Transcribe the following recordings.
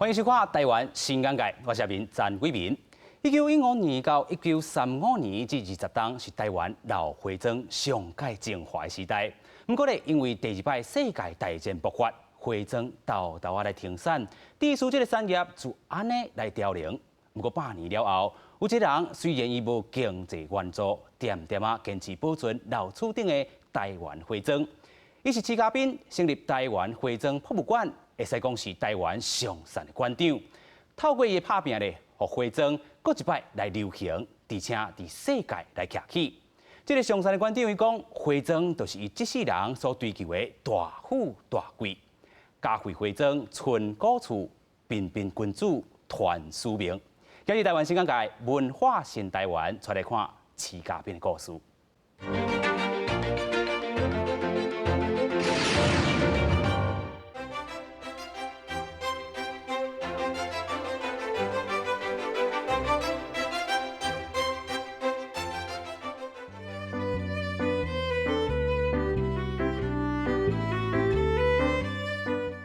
歡迎收看《台灣新眼界》，我是阿明詹偉民。1915年到1935年這20冬是台灣老花莊上蓋精華的時代。毋過咧，因為第二擺世界大戰爆發，花莊沓沓仔來停產，致使這个產業就按呢來凋零。毋過百年了後，有一个人雖然伊無經濟援助，恬恬仔堅持保存老厝頂的台灣花莊。伊是徐嘉賓，成立台灣花莊博物館，會使講是台灣上善的館長。透過伊的拍拚咧，予花莊閣一擺來流行，而且佇世界來徛起。這个上善的館長伊講，花莊就是伊這世人所追求的大富大貴。嘉惠花莊存古厝，彬彬君子傳使命。今日台灣新眼界文化新台灣，帶來看徐嘉賓的故事。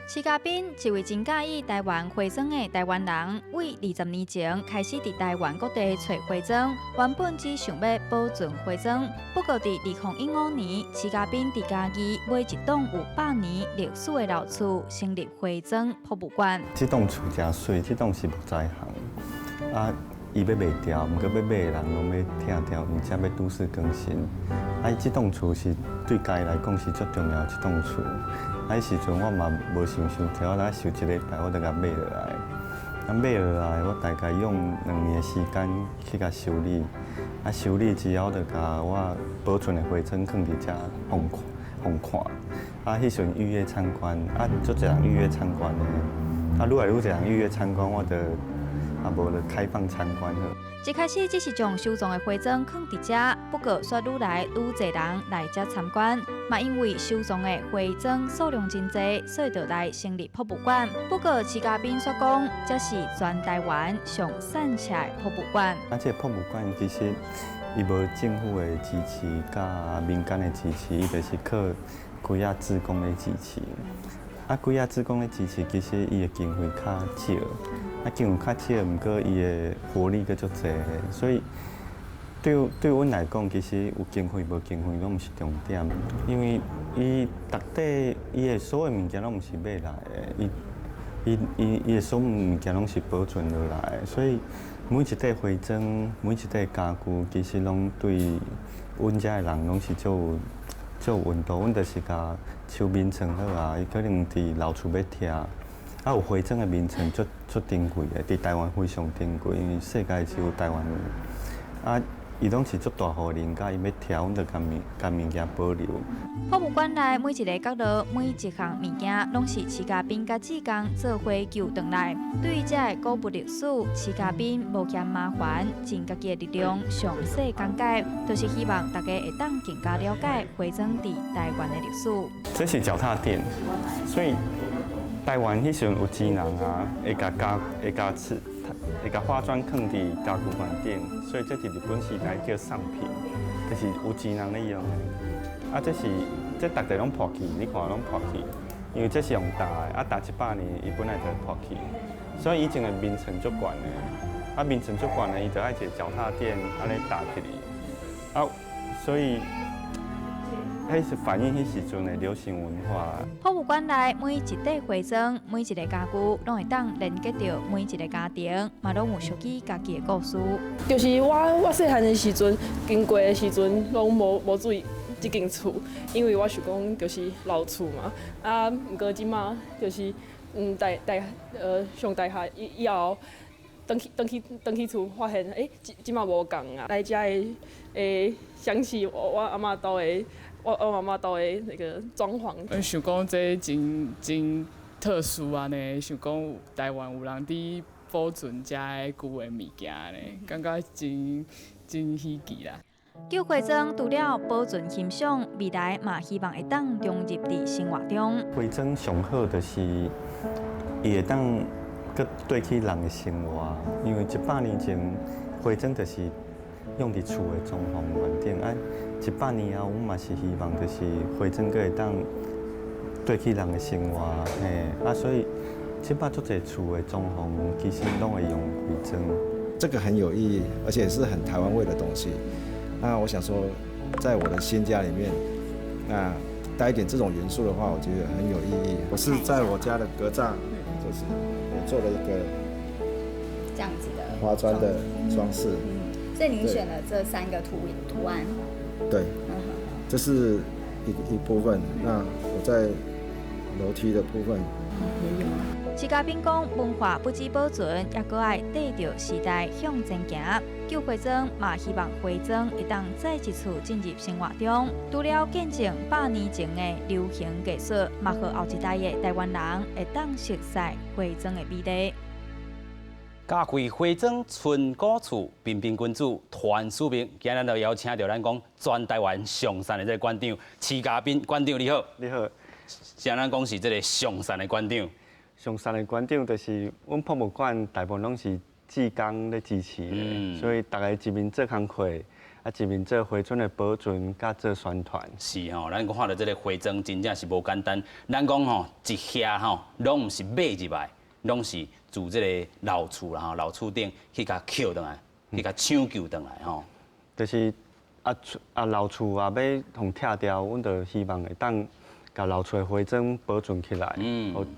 徐嘉賓，一位真佮意台灣花莊的台灣人，為20年前開始佇台灣各地揣花莊，原本只想欲保存花莊，不過佇2015年，徐嘉賓佇嘉義買一棟有百年歷史的老厝，成立花莊博物館。這棟厝誠媠，這棟是木材行，啊，伊欲賣掉，毋過欲買的人攏欲拆掉，因遮欲都市更新。啊，這棟厝是對家己來講是足重要一棟厝。啊，彼時陣我嘛無想傷濟，我來收一禮拜，我就共買落來。啊，買落來，我大概用2年的時間去共修理。啊，修理之後，就共我保存的花莊囥佇遮，予予看。啊，彼時陣預約參觀，啊，足濟人預約參觀的。啊，愈來愈濟人預約參觀，我就啊無就開放參觀好。一開始只是將收藏的花莊囥佇遮，不過煞愈來愈濟人來遮參觀。嘛因為收藏的花莊數量真濟，所以就來成立博物館。不過徐嘉賓煞講，這是全台灣上散赤的博物館。啊，這个博物館其實伊無政府的支持，佮民間的支持，伊就是靠幾仔志工的支持。啊，幾仔志工的支持，其實伊的經費較少。啊，經費較少，毋過伊的活力閣足濟，所以對阮來講，其實有經費無經費攏毋是重點，因為伊逐塊伊的所有物件攏毋是買來的，伊伊伊伊的所有物件攏是保存落來的，所以每一塊花莊、每一塊家具，其實攏對阮遮的人攏是足有足有溫度。阮就是共收眠床好啊，伊可能佇老厝欲拆。啊，有花莊的眠床足足珍貴的，佇台灣非常珍貴，因為世界只有台灣有。啊，伊攏是足大戶人家，伊欲拆，阮就共物共物件保留。博物館內每一个角落、每一項物件，攏是徐嘉賓佮志工做伙搝轉來。對於這个古物歷史，徐嘉賓無嫌麻煩，盡家己的力量詳細講解，就是希望大家會當更加了解花莊佇台灣的歷史。這是腳踏墊，所以。台灣彼時陣有錢人啊，會共家會共吃，會共花磚囥佇家具館頂，所以這佇日本時代叫送品，就是有錢人咧用的。啊，這是這逐塊攏破去，你看攏破去，因為這是用踏的，啊踏100年，伊本來就會破去，所以以前的眠床足懸的，啊眠床足懸的，伊就愛一个腳踏墊按呢踏起去，啊，所以。彼是反映彼時陣的流行文化。博物館內每一塊花磚、每一个家具，攏會當連結著每一个家庭，嘛攏有屬於家己的故事。就是我我細漢的時陣，經過的時陣，攏無無注意這間厝，因為我想講就是老厝嘛。啊，毋過這馬就是大大上大學以以後，轉去轉去轉去厝，發現欸，這這馬無仝啊。來遮的會想起我我阿嬤兜的。我我媽媽兜的那个裝潢。我想講這真真特殊按呢，想講台灣有人佇保存遮个舊的物件呢，感覺真真稀奇啦。舊花莊除了保存欣賞，未來嘛希望會當融入佇生活中。花莊上好就是伊會當閣綴去人的生活，因為100年前花莊就是用佇厝的裝潢內頂啊，100年後，阮嘛是希望就是花莊閣會當綴去人的生活，嘿，啊，所以這擺足濟厝的裝潢，其實攏會用花磚。這個很有意義，而且是很台灣味的東西。那我想說，在我的新家裡面，那帶一點這種元素的話，我覺得很有意義。我是在我家的格柵，就是我做了一個這樣子的花磚的裝飾。所以您選了這三個圖案。對，這是一部分。那我在樓梯的部分也有。徐家斌講，文化不只保存，也閣愛綴著時代向前行。舊花磚嘛，希望花磚會當再一次進入生活中。除了見證百年前的流行藝術，嘛予後一代的台灣人會當熟悉花磚的美麗。家開花磚存古厝，彬彬君子傳使命。今日就邀請著咱講全台灣上善的這個館長徐家彬館長，你好。你好。像咱講是這個上善的館長。上善的館長就是阮博物館大部分攏是志工咧支持的，所以逐家一面做工課，啊一面做花磚的保存，佮做宣傳。是吼，咱看著這個花磚真正是無簡單。咱講吼，一盒吼，攏毋是買入來，攏是自這個老厝啦吼，老厝頂去共抾轉來，去共搶救轉來吼。就是啊厝啊老厝啊欲予拆掉，阮就希望會當共老厝的花磚保存起來，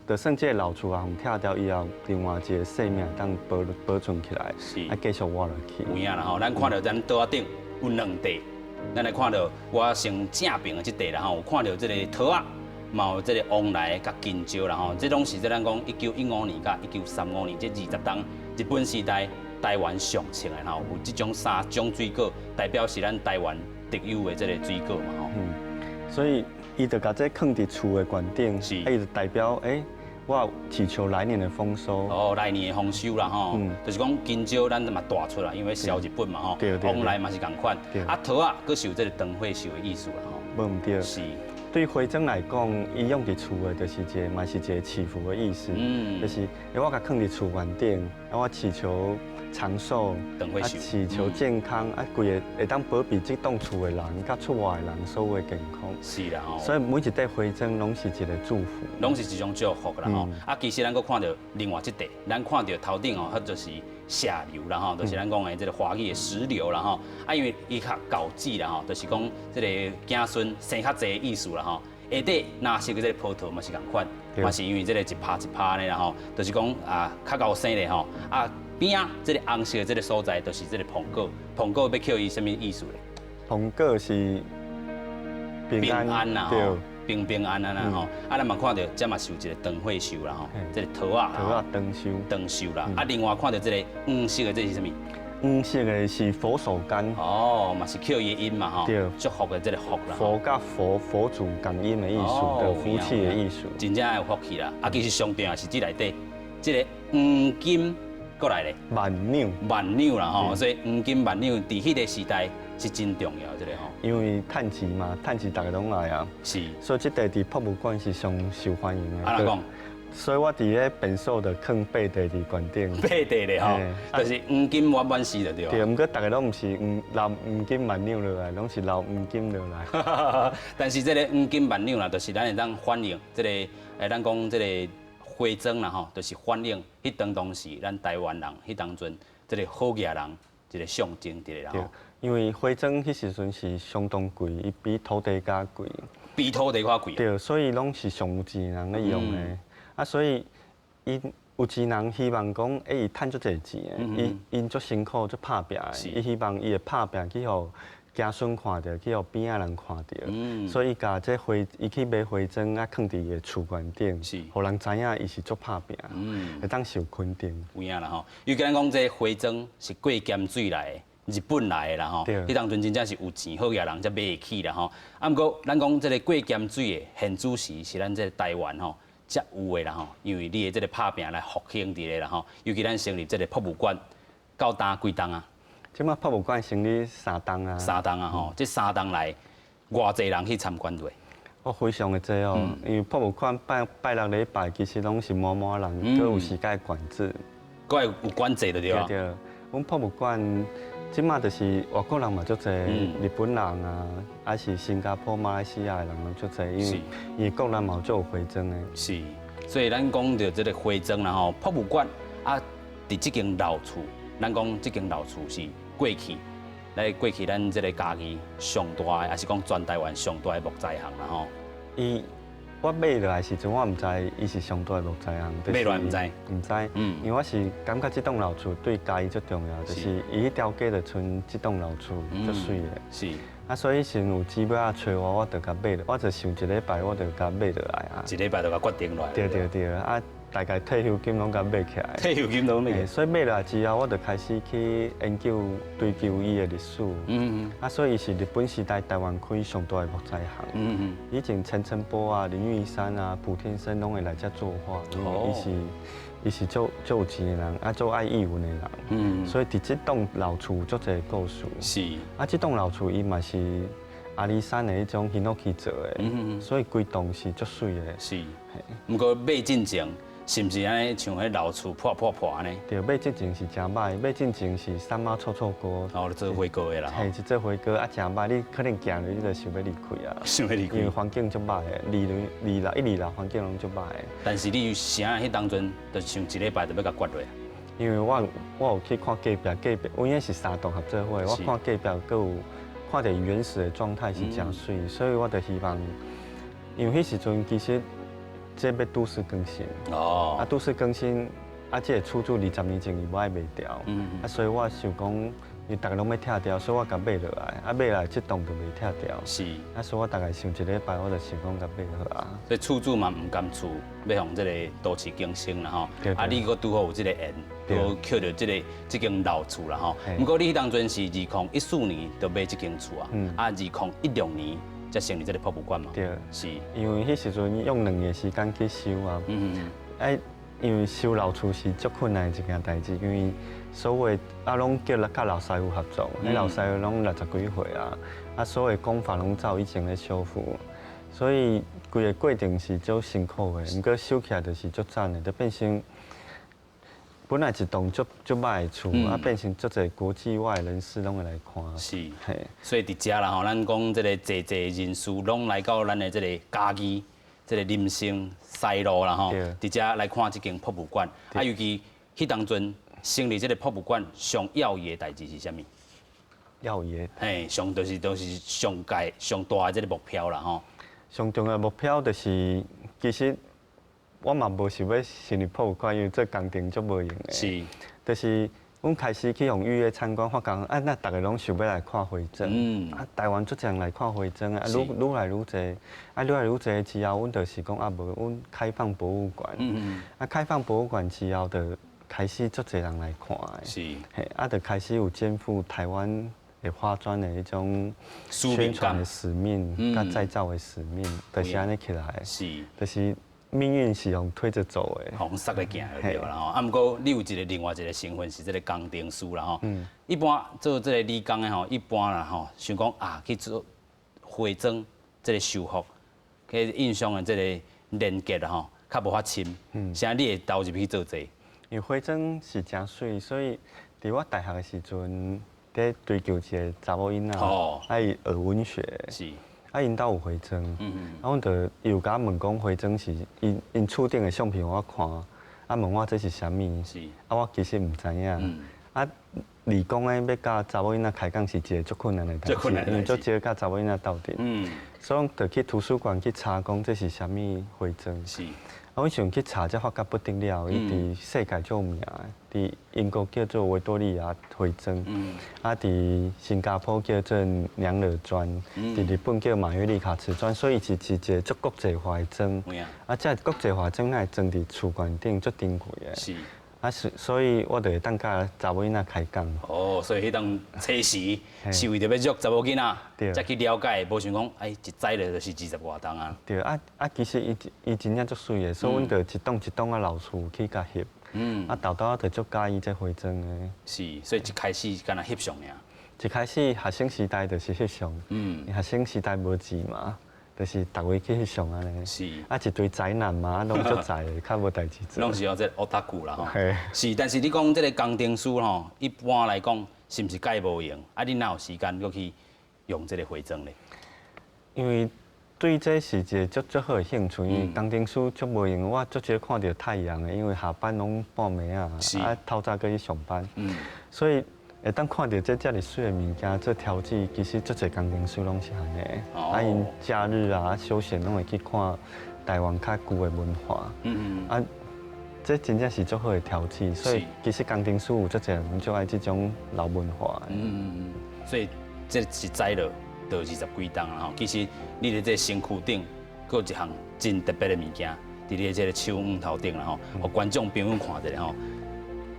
就算這個老厝啊，予拆掉以後，另外一個生命當保存起來，啊繼續活落去。有影啦吼，咱看著咱桌仔頂有兩塊，咱來看著我先正爿的這塊啦吼，有看著這個桃仔，嘛有這個旺來佮金蕉啦吼，這攏是這咱講1915年佮1935年這20冬日本時代台灣上穿的吼，有這種三種水果，代表是咱台灣特有的這個水果嘛吼。嗯，所以伊就共這囥佇厝的懸頂，啊，伊就代表我祈求來年的豐收。哦，來年的豐收啦吼，就是講金蕉咱嘛帶出來，因為銷日本嘛吼，旺來嘛是仝款。啊，桃仔閣是有這個長歲壽的意思啦吼。無毋對。是。對花磚來講，伊用佇厝的，就是一個，嘛是一個祈福的意思。就是我共囥佇厝懸頂，啊，我祈求長壽，啊，祈求健康，啊，規個會當保庇這棟厝的人，佮出外的人所有的健康。是啦吼。所以每一塊花磚攏是一個祝福，攏是一種祝福啦吼。啊，其實咱閣看著另外這塊，咱看著頭頂哦，彼就是石榴啦吼，就是咱講的這個華語的石榴啦吼。啊，因為伊較厚子啦吼，就是講這個子孫生較濟的意思啦吼。下底藍色的這個葡萄嘛是仝款，嘛是因為這個一趴一趴呢啦吼，就是講啊較𠢕生咧吼。啊邊仔這個紅色的這個所在，就是這個蘋果，蘋果欲予伊啥物意思咧？蘋果是平安啦吼，平平安安啦吼。啊，咱嘛看著這嘛是有一個長歲壽啦吼，這個桃仔，桃仔長壽，長壽啦。啊，另外看著這個黃色的這是啥物？黃色的是佛手柑。哦，嘛是抾伊的音嘛吼。對，祝福的這個福啦。佛佮佛佛祖感應的意思，的福氣的意思。真正有福氣啦。啊，其實上重要是這內底，這個黃金過來咧。萬兩。萬兩啦吼，所以黃金萬兩佇彼個時代是真重要，這個吼。因為趁錢嘛，趁錢逐家攏愛啊。是。所以這塊佇博物館是上受歡迎的。按怎講？所以我佇咧便所就囥八塊佇懸頂。八塊咧吼，就是黃金滿滿是就對。對，毋過逐家攏毋是黃留黃金萬兩落來，攏是留黃金落來。但是這個黃金萬兩啦，就是咱會當反映這個，咱講這個花磚啦吼，就是反映彼當時咱台灣人彼當陣這個好額人一個象徵佇咧啦。對，因為花磚彼時陣是相當貴，伊比土地較貴。比土地較貴。對，所以攏是上有錢人咧用的。啊，所以𪜶有錢人希望講，伊趁足濟錢的，𪜶足辛苦足拍拚的，伊希望伊會拍拚去予子孫看著，去予邊仔人看著，所以伊共這花，伊去買花磚啊，囥佇伊的厝懸頂，予人知影伊是足拍拚，會當受肯定。有影啦吼，尤其咱講這花磚是過鹹水來的，日本來的啦吼，彼當陣真正是有錢好額人才買會起啦吼。啊，毋過咱講這個過鹹水的現主時是咱這個台灣吼。才有的啦吼，因為你的這個拍拚來復興佇咧啦吼，尤其咱成立這個博物館，到今幾冬啊？這馬博物館成立三冬啊。三冬啊吼，這三冬來偌濟人去參觀過？哦，非常的濟哦，因為博物館拜拜六禮拜其實攏是滿滿人，閣有時間管制，閣會有管制就對啊。對，阮博物館這馬就是外國人嘛足濟，日本人啊，還是新加坡、馬來西亞的人攏足濟，因為伊國內嘛有足有花磚的。所以咱講著這个花莊啦吼，博物館啊，佇這間老厝，咱講這間老厝是過去，來過去咱這个嘉義上大的，抑是講全台灣上大的木材行啦吼。伊我買落來時陣，我毋知伊是上大的木材行。買落來毋知。毋知，因為我是感覺這棟老厝對嘉義足重要，就是伊彼條街就賰這棟老厝足媠的。啊，所以彼時有姊妹仔揣我，我就共買落，我就想一禮拜，我就共買落來啊。一禮拜就共決定落來。對對對，啊，大概退休金攏共買起來。退休金攏買。所以買落來之後，我就開始去研究追求伊的歷史。啊，所以伊是日本時代台灣開上大的木材行。以前陳澄波啊、林玉山啊、蒲添生攏會來遮作畫，因為伊是足足有錢的人，啊，足愛藝文的人。所以佇這棟老厝足濟故事。啊，這棟老厝伊嘛是阿里山的彼種ヒノキ做的，所以規棟是足媠的。是。毋過買進前，是毋是按呢像彼老厝破破破按呢？對，買進前是誠歹，買進前是三媽臭臭鍋。哦，做火鍋的啦。嘿，是做火鍋啊，誠歹，你可能行入去你就想欲離開啊。想欲離開。因為環境足歹的，二樓二樓一二樓環境攏足歹的。但是你有啥彼當陣就想一禮拜就欲共決落？因為我有去看隔壁，隔壁，阮彼是三棟合做伙，我看隔壁閣有看著原始的狀態是誠媠，所以我就希望，因為彼時陣其實這欲都市更新，啊都市更新，啊這个厝主20年前伊無愛賣掉，啊所以我想講，因為逐个攏欲拆掉，所以我共買落來，啊買落來這棟就袂拆掉，啊所以我大概想一禮拜，我就想講共買好啊。所以厝主嘛毋甘厝，欲予這个都市更新啦吼，啊你閣拄好有這个緣，拄好抾著這个這間老厝啦吼。毋過你彼當陣是2014年就買這間厝啊，啊2016年才成立這个博物館嘛。對，是。因為彼時陣用2年時間去修啊。哎，因為修老厝是足困難的一件代誌，因為所有啊攏叫佮老師傅合作，彼老師傅攏60幾歲啊，啊所有工法攏照以前咧修復，所以規个過程是足辛苦的。毋過修起來就是足讚的，就變成本來一棟足足歹的厝，啊變成足濟國際外人士攏會來看。是，所以佇遮啦吼，咱講這个濟濟人士攏來到咱的這个嘉義，這个林森西路啦吼，佇遮來看這間博物館。啊，尤其彼當陣成立這个博物館上要義的代誌是啥物？要義。嘿，上就是都是上蓋上大的這个目標啦吼。上重要的目標就是，其實我嘛無想欲成立博物館，因為做工程足無閒的。就是阮開始去予預約參觀，發覺啊，那逐个攏想欲來看花磚。啊，台灣足濟人來看花磚啊，愈愈來愈濟，啊，愈來愈濟之後，阮就是講啊，無，阮開放博物館。啊，開放博物館之後，就開始足濟人來看的。嘿，啊，就開始有肩負台灣的花磚的彼種宣傳的使命，佮再造的使命，就是按呢起來。就是命運是予推著走的。予捒咧行就對啦吼。啊，毋過你有一个另外一个身份是這个工程師啦吼。一般做這个理工的吼，一般啦吼，想講啊去做花磚這个修復，去印象的這个連結啦吼，較無遐深。啥你會投入去做這個？因為花磚是誠媠，所以佇我大學的時陣，佇追求一个查某囡仔，啊伊學文學，啊𪜶兜有花磚，啊阮就伊有共我問講花磚是𪜶𪜶厝頂的相片予我看，啊問我這是啥物，啊我其實毋知影，啊理工的欲佮查某囡仔開講是一个足困難的代誌，因為足少佮查某囡仔鬥陣，所以就去圖書館去查講這是啥物花磚。啊，阮想去查才發覺不得了，伊佇世界足有名的，佇英國叫做維多利亞花磚，啊，佇新加坡叫做娘惹磚，佇日本叫馬約利卡瓷磚，所以是一个足國際化的磚。啊，這國際化磚會裝佇厝館頂足珍貴的。啊，所以我就會當佮查某囡仔開講。哦，所以彼當初時是為著欲約查某囡仔，才去了解，無想講，哎，一栽落就是20外冬啊。對，啊啊，其實伊伊真正足媠的，所以阮就一棟一棟仔老厝去共翕。啊，沓沓仔就足佮意這花磚的。是，所以一開始敢若翕相爾。一開始學生時代就是翕相。學生時代無錢嘛。就是逐位去翕相按呢。啊，一堆宅男嘛，攏足宅的，較無代誌做。攏是用這个オタク啦吼。是，但是你講這个工程師吼，一般來講是毋是蓋無閒？啊，你哪有時間閣去用這个花磚咧？因為對這是一個足足好的興趣，因為工程師足無閒，我足少看著太陽的，因為下班攏半暝啊，啊透早閣去上班，所以會當看著這遮爾媠的物件做挑戰，其實足濟工程師攏是按呢。啊，𪜶假日啊休閒攏會去看台灣較舊的文化。啊，這真正是足好的挑戰，所以其實工程師有足濟人足愛這種老文化。所以這是栽了。就20幾冬啦吼，其實你佇這身軀頂，閣有一項真特別的物件，佇你的這個手腕頭頂啦吼，予觀眾朋友看一下吼，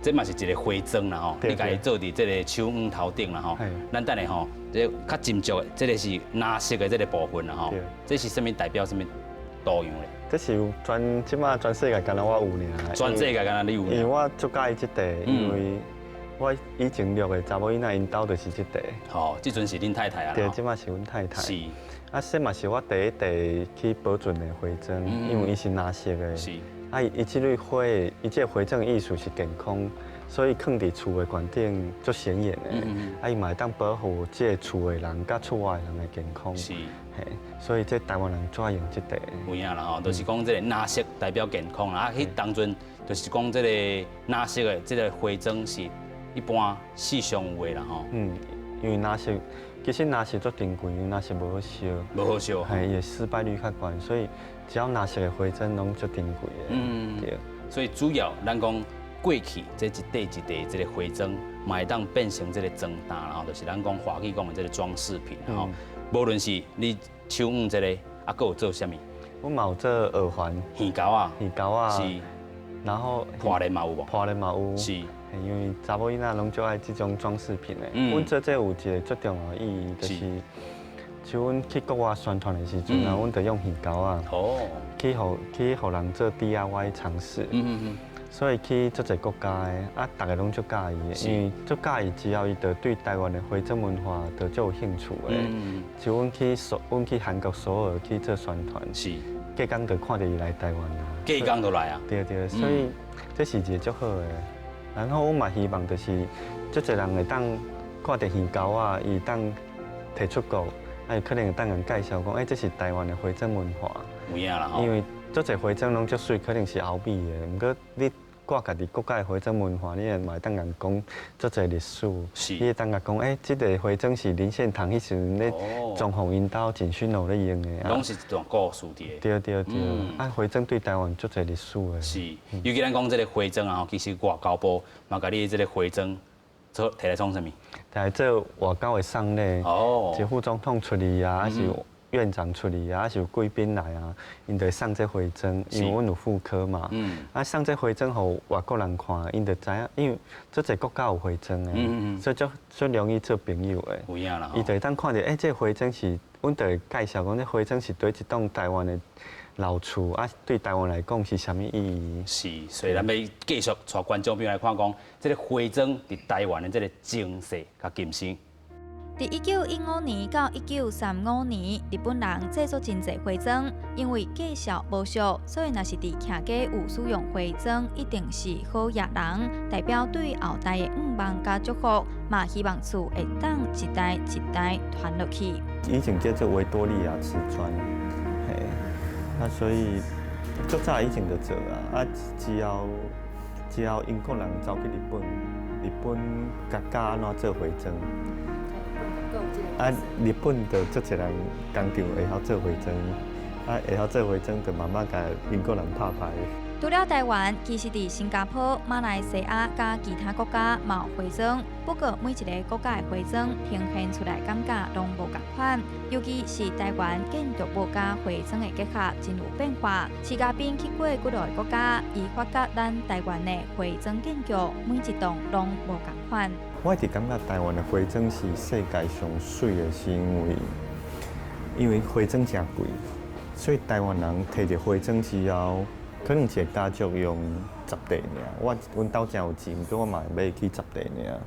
這嘛是一個花磚啦吼，你共伊做佇這個手腕頭頂啦吼，咱等下吼，這較斟酌的，這個是藍色的這個部分啦吼，這是啥物代表啥物圖樣咧？這是全這馬全世界干焦我有爾，全世界干焦你有。因為我足佮意這塊，因為我以前約的查某囡仔，𪜶兜就是這塊。吼，這陣是恁太太啊？對，這馬是阮太太。啊，這嘛是我第一塊去保存的花磚，因為伊是藍色的。啊，伊這類花，伊這個花磚意思是健康，所以囥佇厝的懸頂足顯眼的。啊，伊嘛會當保護這個厝的人佮厝外人的健康。嘿，所以這台灣人最愛用這塊。有影啦吼，就是講這個藍色代表健康啦。啊，彼當陣就是講這個藍色的這個花磚是一般世上有的啦吼。嗯，因為藍色其實藍色足珍貴，因為藍色無好燒，無好燒，嘿，伊的失敗率較懸，所以只要藍色的花磚攏足珍貴的。對。所以主要咱講過去這一塊一塊這個花磚，嘛會當變成這個妝擔啦吼，就是咱講華語講的這個裝飾品吼。無論是你手腕這個，啊，閣有做啥物？我嘛有做耳環、耳鈎仔、耳鈎仔，然後破鏈嘛有無？破鏈嘛有。因為查某囡仔攏足愛這種裝飾品的。阮做這有一個足重要的意義，就是像阮去國外宣傳的時陣啊，阮就用耳鈎仔，去予人做 DIY 嘗試。所以去足濟國家的，啊，逐个攏足佮意的，因為足佮意之後，伊就對台灣的花磚文化就足有興趣的。像阮去韓國首爾去做宣傳，隔工就看著伊來台灣啊。隔工就來啊？對對，所以這是一個足好的。然後我嘛希望就是足濟人會當看著耳鈎仔，伊當提出國，啊，伊可能會當人介紹講，欸，這是台灣的花磚文化。有影啦吼。因為足濟花磚攏足媠，可能是歐美的，毋過你掛家己國家的花磚文化，你會嘛會當共講足濟歷史。你會當共講，欸，這個花磚是林獻堂彼時陣咧裝潢𪜶兜錦薰樓咧用的。攏是一段故事佇。對對對，啊，花磚對台灣足濟歷史的。是，尤其咱講這個花磚啊，其實外交部嘛共你這個花磚做提來創啥物？提來做外交的送禮。一副總統出去啊，還是院長出去啊，還是有貴賓來啊，𪜶就會送這花磚，因為阮有婦科嘛。啊，送這花磚予外國人看，𪜶就知影，因為足濟國家有花磚的，所以足足容易做朋友的。有影啦。伊就會當看著，欸，這花磚是，阮就會介紹講，這花磚是佗一棟台灣的老厝，啊，對台灣來講是啥物意義？是，所以咱欲繼續帶觀眾朋友來看講，這個花磚佇台灣的這個前世佮今生。佇1915年到1935年，日本人製作真濟花磚，因為價數無俗，所以若是佇徛家有使用花磚，一定是好額人，代表對後代的願望佮祝福，嘛希望厝會當一代一代傳落去。以前叫做維多利亞瓷磚，嘿，啊，所以足早以前就做啊，啊，之後英國人走去日本，日本共教按怎做花磚。啊，日本就足濟人工廠會曉做花磚，啊，會曉做花磚就慢慢共英國人拍敗。除了台灣，其實佇新加坡、馬來西亞佮其他國家嘛有花磚，不過每一个國家的花磚呈現出來感覺攏無仝款。尤其是台灣建築物佮花磚的結合，真有變化。徐家斌去過幾落個國家，伊發覺咱台灣的花磚建築每一棟攏無仝款。我一直感覺台灣的花磚是世界上媠的，是因為花磚誠貴，所以台灣人提著花磚之後，可能一個家族用十塊爾。我阮兜誠有錢，毋過我嘛買會起十塊爾。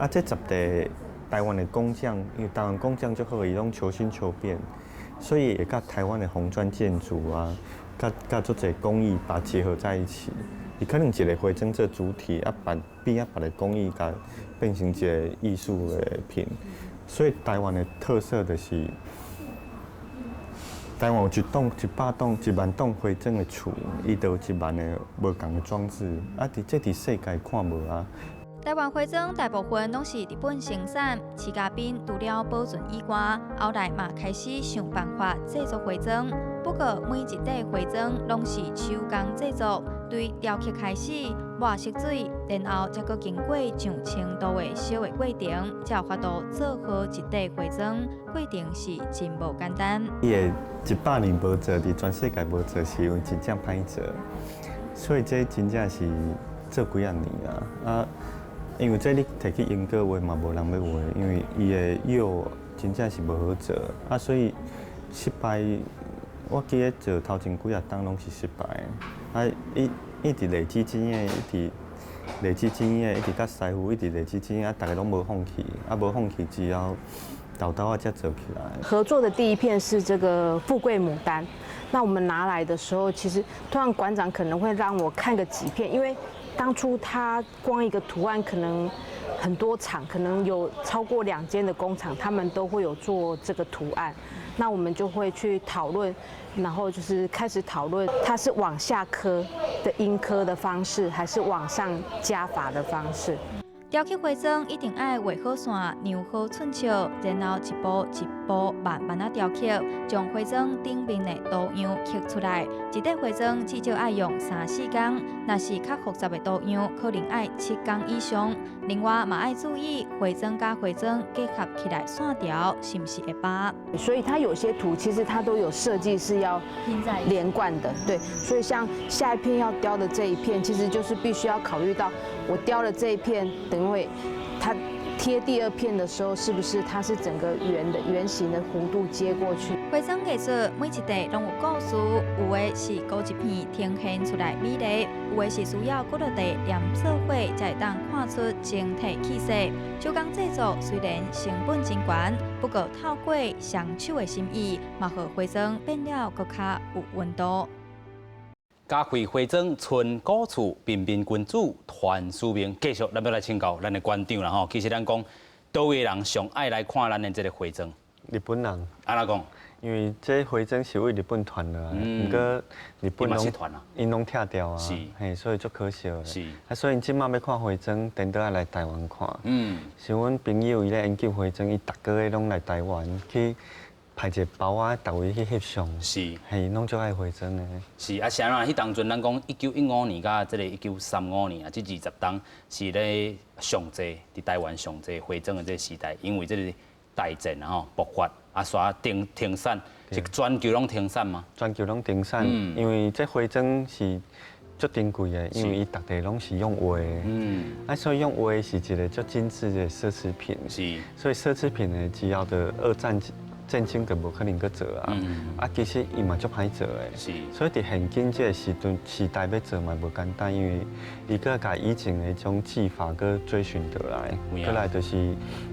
啊，這十塊台灣的工匠，因為台灣工匠足好，伊攏求新求變，所以會佮台灣的紅磚建築啊，佮足濟工藝把結合在一起。伊可能一個花磚做主體，啊，別邊仔別个工藝共變成一個藝術的品。所以台灣的特色就是台灣有一棟、100棟、1萬棟花莊的厝，伊就有1萬个無仝的裝置，啊，佇這佇世界看無啊。台灣花磚大部分攏是日本生產，徐家斌除了保存以外，後來嘛開始想辦法製作花磚。不過每一塊花磚攏是手工製作，對雕刻開始抹色水，然後才閣經過上千度的燒的過程，才有法度做好一塊花磚。過程是真無簡單。伊會100年無做，佇全世界無做，是因為真正歹做，所以這真正是做幾仔年啊。啊，因為這你提去英國畫嘛，無人欲畫，因為伊的釉真正是無好做，啊，所以失敗。我記得做頭前幾仔冬攏是失敗的，啊，一一直累積經驗，一直累積經驗，一直佮師傅一直累積經驗，啊，逐个攏無放棄，啊，無放棄之後，沓沓仔才做起來。合作的第一片是這個富貴牡丹，那我們拿來的時候，其實突然館長可能會讓我看個幾片，因為當初他光一個圖案可能很多廠，可能有超過兩間的工廠，他們都會有做這個圖案。那我們就會去討論，然後就是開始討論，它是往下刻的陰刻的方式，還是往上加法的方式。雕刻花磚一定愛畫好線，量好寸尺，然後一步一步慢慢仔雕刻，將花磚頂面的圖樣刻出來。一塊花磚至少愛用三四工，若是較複雜的圖樣，可能愛7工以上。另外嘛愛注意花磚佮花磚結合起來線條是毋是會拔。所以它有些圖其實它都有設計是要連貫的，對。所以像下一片要雕的這一片，其實就是必須要考慮到我雕了這一片，等會它貼第二片的時候，是不是它是整個圓的圓形的弧度接過去？花磚藝術每一塊攏有故事，有的是孤一片呈現出來美麗，有的是需要幾落塊黏做伙才會當看出整體氣勢。手工製作雖然成本真懸，不過透過雙手的心意，嘛予花磚變了閣較有溫度。嘉惠花莊存古厝，彬彬君子傳使命，繼續咱欲來請教咱的館長啦吼。其實咱講，佗位人上愛來看咱的這個花磚？日本人。按怎講？因為這花磚是對日本傳落來，毋過日本攏𪜶攏拆掉啊，嘿，所以足可惜的。啊，所以𪜶這馬欲看花磚，顛倒愛來台灣看。像阮朋友伊咧研究花磚，伊逐個月攏來台灣去排一個包仔，逐位去翕相。嘿，攏足愛花磚的。是啊，是按怎？彼當陣咱講1915年佮這個1935年啊，這20冬是咧上濟佇台灣上濟花磚的這個時代，因為這個大戰啊吼爆發，啊，煞停停產，是全球攏停產嗎？全球攏停產，因為這花磚是足珍貴的，因為伊逐地攏是用畫的，啊，所以用畫是一個足精緻的奢侈品。所以奢侈品呢，只要的二戰戰爭就無可能閣做啊，啊，其實伊嘛足歹做的。所以佇現今這個時陣時代欲做嘛無簡單，因為伊閣共以前的彼種技法閣追尋倒來，閣來就是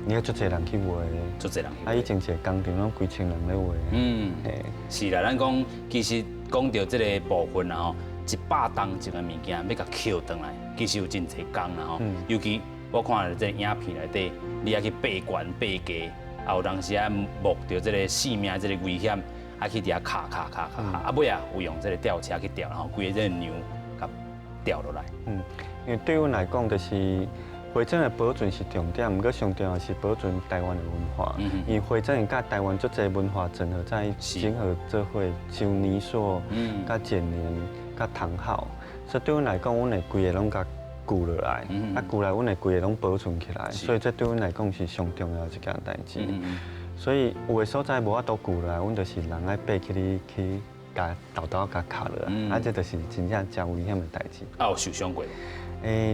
你愛足濟人去畫。足濟人。啊，以前一個工廠攏幾千人咧畫。是啦，咱講其實講著這個部分啊吼，100擔重的物件欲共抾轉來，其實有真濟工啦吼。尤其我看這個影片內底，你愛去爬懸爬低。啊，有當時啊冒著這個性命這個危險，啊去佇遐敲敲敲敲，啊尾啊有用這個吊車去吊，然後規個這個梁共吊落來。因為對阮來講，就是花磚的保存是重點，毋過上重要是保存台灣的文化。因為花磚會佮台灣足濟文化整合在整合做伙，像泥塑、佮剪黏、佮糖號，所以對阮來講，阮會規個攏共舊落來，啊舊來，阮會規个攏保存起來，所以這對阮來講是上重要的一件代誌。所以有的所在無法度舊落來，阮就是人愛爬起去去共沓沓共敲落來，啊，這就是真正誠危險的代誌。啊，有受傷過？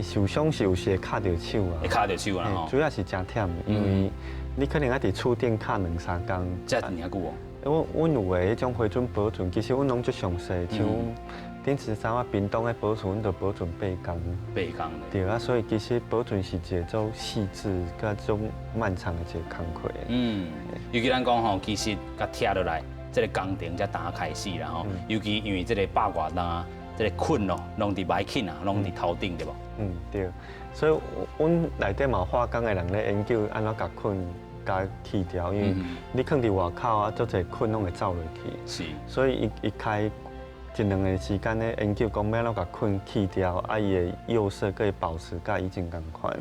受傷是有時會敲著手啊，會敲著手啊，主要是誠忝，因為你可能愛佇厝頂敲兩三工。遮爾久哦？阮阮有的彼種花磚保存，其實阮攏足詳細，像頂次啥物屏東的保存，阮就保存八工。八工。對啊，所以其實保存是一個足細緻、佮足漫長的一個工課。尤其咱講吼，其實共拆落來，這個工程才剛開始啦吼。尤其因為這個百外擔，這個捆咯，攏佇䆀慶啊，攏佇頭頂對無？嗯，對。所以，阮內底嘛有化工的人咧研究按怎共捆。共去掉，因為你囥佇外口啊，足濟菌攏會走落去。所以伊伊開一兩个時間咧研究講欲按怎共菌去掉，啊伊的釉色閣會保持佮以前仝款。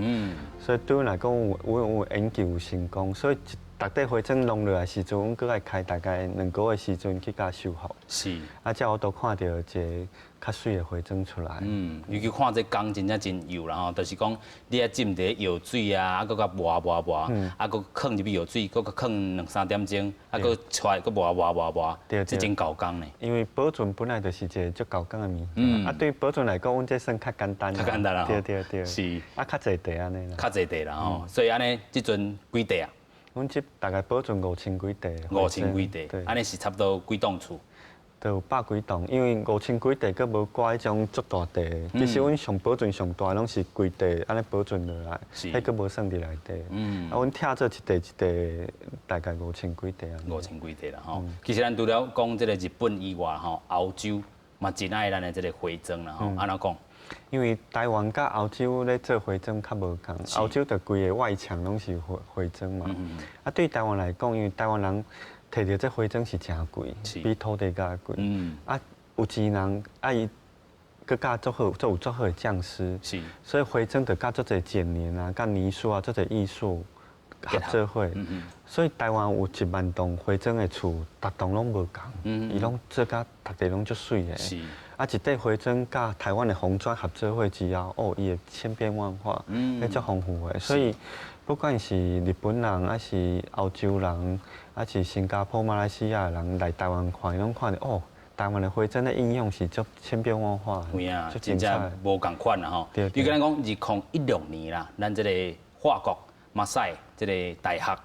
所以對阮來講，有有研究有成功，所以逐塊花磚弄落來時陣，阮閣愛開大概2個月時陣去共修復。啊，才有法度看著一个較媠的花磚出來。嗯，尤其看這工真正真幼啦吼，就是講你愛浸佇藥水啊，啊，閣共磨磨磨，啊，閣囥入去藥水，閣囥兩三點鐘，啊，閣出來閣磨磨磨磨，這真猴工呢。因為保存本來就是一个足猴工的物件，啊，對保存來講，阮這算較簡單。較簡單啦。對對對。啊，較濟塊按呢啦。較濟塊啦吼，所以按呢，這陣幾塊啊？阮這大概保存五千幾塊。五千幾塊，按呢是差不多幾棟厝？都有百幾棟，因為五千幾塊，閣無掛彼種足大塊。其實阮上保存上大，攏是規塊按呢保存落來，彼閣無算佇內底。啊，阮拆做一塊一塊，大概五千幾塊啊。五千幾塊啦吼。其實咱除了講這個日本以外吼，歐洲嘛真愛咱的這個花磚啦吼。按怎講？因為台灣佮歐洲咧做花磚較無仝，歐洲就規个外牆攏是花花磚嘛。啊，對台灣來講，因為台灣人提著這花磚是誠貴，比土地閣較貴。啊，有錢人啊伊閣佮足好，做有足好的匠師，所以花磚就佮足濟剪黏啊、佮泥塑啊、足濟藝術合做伙。所以台灣有1萬棟花磚的厝，逐棟攏無仝，伊攏做甲逐个攏足媠的。啊，一塊花磚佮台灣的紅磚合做伙之後，哦，伊會千變萬化，彼足豐富的。所以不管是日本人，抑是歐洲人，抑是新加坡、馬來西亞的人來台灣看，伊攏看著哦，台灣的花磚的應用是足千變萬化，有影，真正無仝款啦吼。比如咱講2016年啦，咱這個法國馬賽這个大學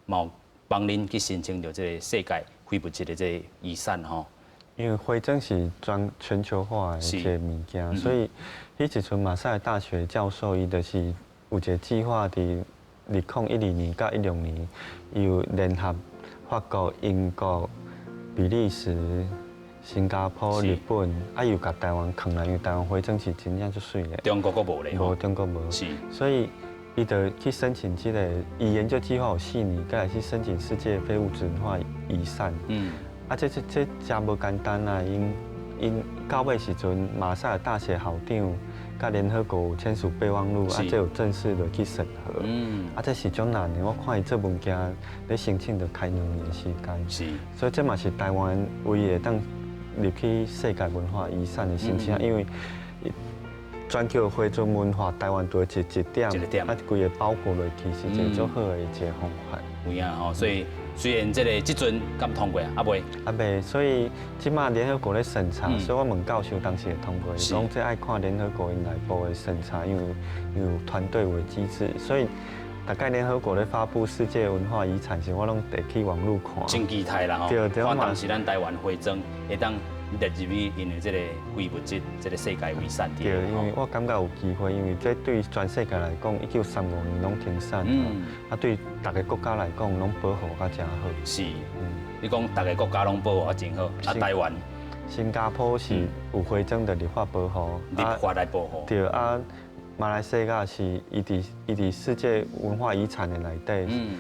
嘛有幫恁去申請著這个世界非物質的這个遺產吼。因為花磚是全全球化的一个物件，所以彼一陣馬賽大學教授伊就是有一个計劃，佇2012年佮16年，伊有聯合法國、英國、比利時、新加坡、日本，啊又共台灣囥來，因為台灣花磚是真正足媠的。中國閣無咧？無，中國無。所以伊就去申請這个，伊研究計劃有4年，閣來去申請世界非物質文化遺產。啊，這這這誠無簡單啊！𪜶𪜶到尾時陣，馬賽爾大學校長佮聯合國有簽署備忘錄，啊，這有正式的去審核。啊，這是足難的。我看伊這物件咧申請，就開2年時間。所以這嘛是台灣唯一會當入去世界文化遺產的申請，因為全球花磚文化，台灣就一一點，啊，規个包裹落去是一个足好的一个方法。有影吼，所以雖然這个這陣敢通過啊，猶未？猶未，所以這馬聯合國咧審查，所以我問教授當時會通過，伊講這愛看聯合國𪜶內部的審查，因為有團隊有機制，所以大概聯合國咧發布世界文化遺產時，我攏會去網路看。真期待啦吼！看當時咱台灣花磚會當列入去𪜶的這个非物質這个世界遺產。對，因為我感覺有機會，因為這對全世界來講，1935年攏停產，啊，對逐个國家來講，攏保護甲誠好。是，你講逐个國家攏保護甲真好，啊，台灣、新加坡是有花磚的立法保護，立法來保護。對啊，馬來西亞是伊佇世界文化遺產的內底。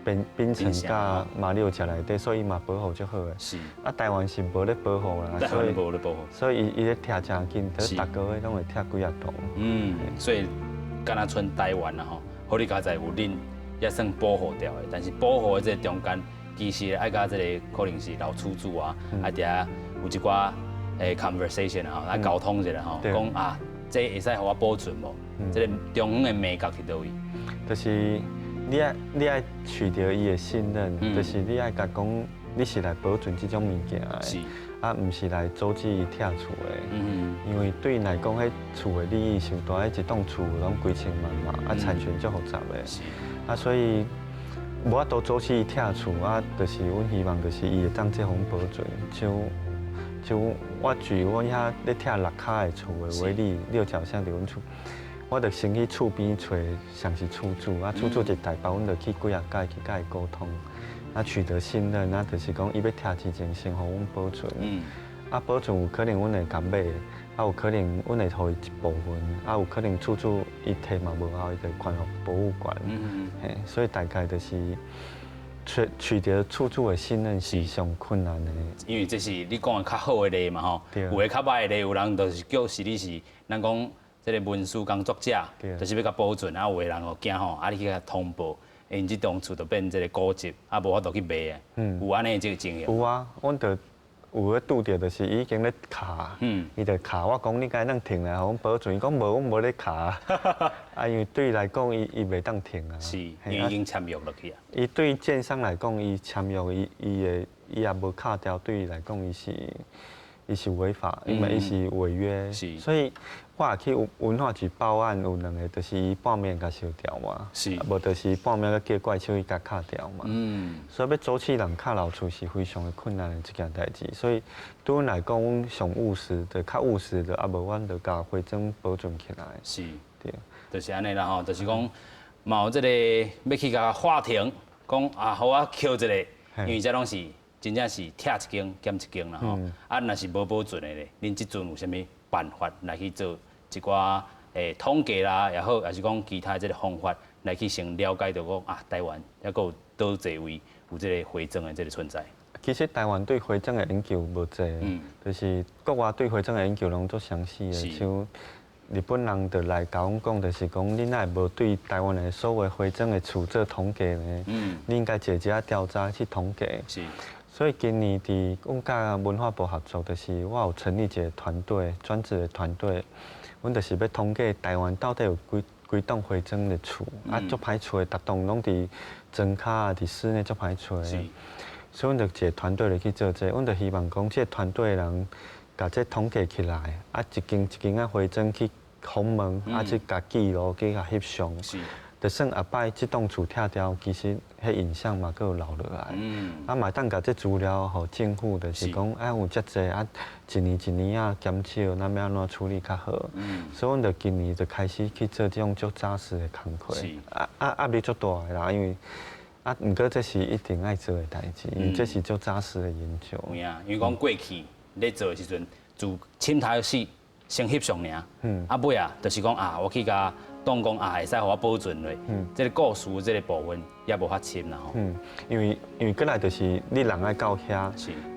檳城佮馬六甲內底，所以伊嘛保護足好的。啊，台灣是無咧保護啦，所以無咧保護。所以伊伊咧拆誠緊，逐个月攏會拆幾仔棟。嗯，所以敢若賰台灣啦吼，好佳哉有恁也算保護著的，但是保護的這个中間，其實愛佮這个可能是老厝主啊，啊佇遐有一寡conversation 啊，來溝通一下吼，講啊，這會使予我保存無？這个中央的眉角佇佗位？就是你愛取得伊的信任，就是你愛共講，你是來保存這種物件的，啊，毋是來阻止伊拆厝的。因為對𪜶來講，彼厝的利益傷大，彼一棟厝攏幾千萬嘛，啊，產權足複雜的。啊，所以無法度阻止伊拆厝，啊，就是阮希望就是伊會當這方保存。像像我舉阮遐咧拆六跤的厝的為例，六角巷佇阮厝。我就先去厝邊揣誰是厝主，啊，厝主一台北，阮就去幾仔擺去共伊溝通，啊，取得信任，啊，就是講伊欲拆之前先予阮保存，啊，保存有可能阮會共買，啊，有可能阮會予伊一部分，啊，有可能厝主伊提嘛無夠，伊就捐予博物館。嘿，所以大概就是取得厝主的信任是上困難的。因為這是你講的較好的例嘛吼，有的較䆀的例，有人就是叫是你是，咱講這個文書工作者，就是欲共保存，啊，有的人哦驚吼，啊，你去共通報，𪜶這棟厝就變這個古蹟，啊，無法度去賣啊。有按呢這個情形。有啊，阮就有咧拄著，就是伊已經咧敲，伊就敲我講你敢會當停來，予阮保存，伊講無，阮無咧敲。啊，因為對伊來講，伊袂當停啊。是，因為已經簽約落去啊。伊對建商來講，伊簽約，伊伊會伊也無敲掉，對伊來講，伊是違法，因為伊是違約。所以我也去文化局報案，有兩个，就是伊半暝共燒掉嘛。無就是半暝閣叫怪手去共敲掉嘛。所以欲阻止人敲老厝是非常的困難的一件代誌。所以對阮來講，阮上務實的，較務實的，啊無阮就共花莊保存起來。對。就是按呢啦吼，就是講，嘛有這個欲去共法庭講啊，予我扣一个，因為這攏是真正是拆一間減一間啦吼。啊，若是無保存的咧，恁這陣有啥物辦法來去做一寡統計啦，也好，抑是講其他這個方法來去先了解到講啊，台灣抑閣有佗濟位有這個花莊的這個存在。其實台灣對花莊的研究無濟，就是國外對花莊的研究攏足詳細的，像日本人就來共阮講，就是講你哪會無對台灣的所有花莊的厝做統計呢？你應該一個一個調查去統計。所以今年佇阮佮文化部合作，就是我有成立一個團隊，專職的團隊，阮就是欲統計台灣到底有幾幾棟花莊的厝，啊，足歹揣的，逐棟攏佇莊跤啊，佇室內足歹揣。所以阮就一個團隊來去做這個，阮就希望講，這個團隊的人共這統計起來，啊，一間一間仔花莊去訪問，啊，去共記錄，去共翕相。就算後擺這棟厝拆掉，其實彼影像嘛閣有留落來。啊，嘛會當共這資料予政府，就是講啊有遮濟啊，一年一年仔減少，咱欲按怎處理較好？所以阮就今年就開始去做這種足紮實的工課。啊啊壓力足大的啦，因為啊，毋過這是一定愛做的代誌，因為這是足紮實的研究。有影，因為講過去咧做的時陣，自凊彩始先翕相爾，啊尾啊，就是講啊，我去共當講啊，會使予我保存落，這個故事這個部分也無遐深啦吼。嗯，因為過來就是你人愛到遐，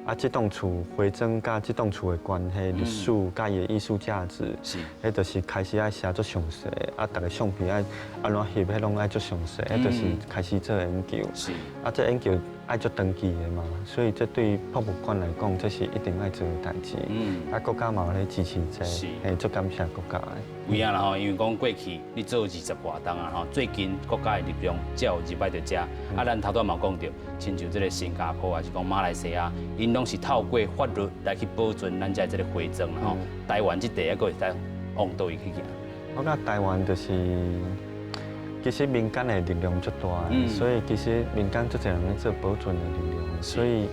啊，這棟厝花莊佮這棟厝的關係、歷史佮伊的藝術價值，彼就是開始愛寫足詳細，啊，逐个相片愛按怎翕，彼攏愛足詳細，彼就是開始做研究。啊，這研究愛足長期的嘛，所以這對博物館來講，這是一定愛做的代誌。啊，國家嘛有咧支持這，嘿，足感謝國家的。有影啦吼，因為講過去你做20外冬啊吼，最近國家的力量才有入來著遮。啊，咱頭拄嘛有講著，親像這個新加坡抑是講馬來西亞，𪜶攏是透過法律來去保存咱遮這個花莊啦吼。台灣這塊抑閣會使往佗位去行？我感覺台灣就是，其實民間的力量足大的，所以其實民間足濟人咧做保存的力量，所以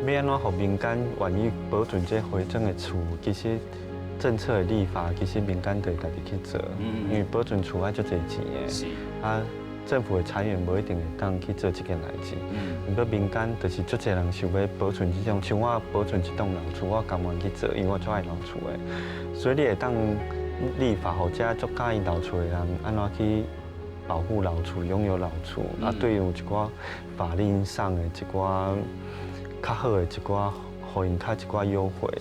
欲按怎予民間願意保存這花莊的厝，其實政策的立法，其實民間就會家己去做，因為保存厝愛足濟錢的，啊，政府的財源無一定會當去做這件代誌。毋過民間就是足濟人想欲保存這種，像我保存這棟老厝，我甘願去做，因為我足愛老厝的。所以你會當立法，予遮足佮意老厝的人，按怎去保護老厝、擁有老厝，啊，對有一寡法令上的一寡較好的一寡，予𪜶較一寡優惠。